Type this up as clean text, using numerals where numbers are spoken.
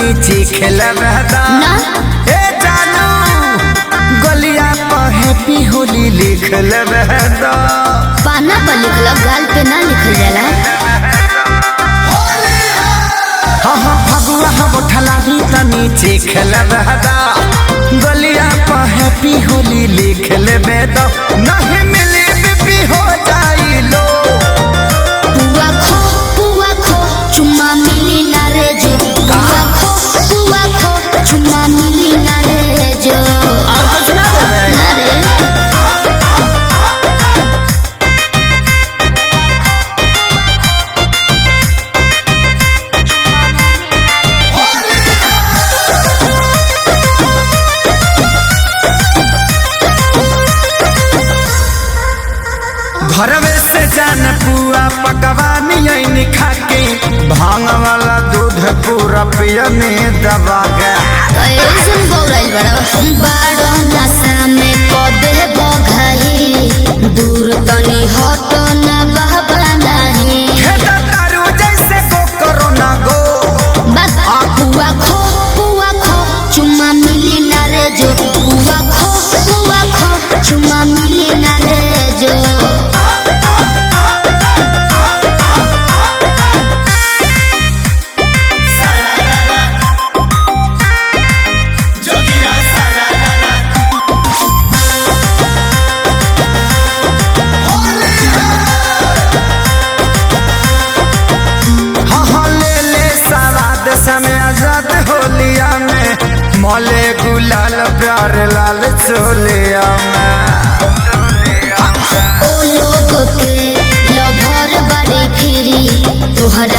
तनी चीख लेवे दा। ना। ए जानू, गलिया पर हैप्पी होली लिख लेवे दा। पाना पर लिखल, गाल पे ना लिखल जाला। हाँ हाँ, फगुआ हम उठलाही तनी चीख लेवे दा, गलिया पर हैप्पी होली लिख लेवे दा। नहीं मिली बीपी हो जाई लो। पुआ खो, पुआ खो, चुम्मा मिली ना रे जो। पुआ खो, पुआ खो, चुम्मा मिली ना रे जो। और कुछ ना देवे? ना रे। घरवे से जान पुआ पकवानी ऐनी खाके, भांग वाला दूध पूरा पियने दबा गया। ऐसन बौराइल बड़ा बाड़ो नशा में कदे बघाई, दूर तनी हट ना बाबा नाही। खेता तारू जैसे गो करो ना गो। बस पुआ खो, पुआ खो, चुम्मा मिली ना रे जो। पुआ खो, पुआ खो, चुम्मा मिली ना रे जो। हाँ हाँ, ले ले सवाद समय आजाद होलिया में, मौले गुलाल प्यार लाल चोलिया में। ओ लोग के लभर बाड़ी फिरी तोहरा।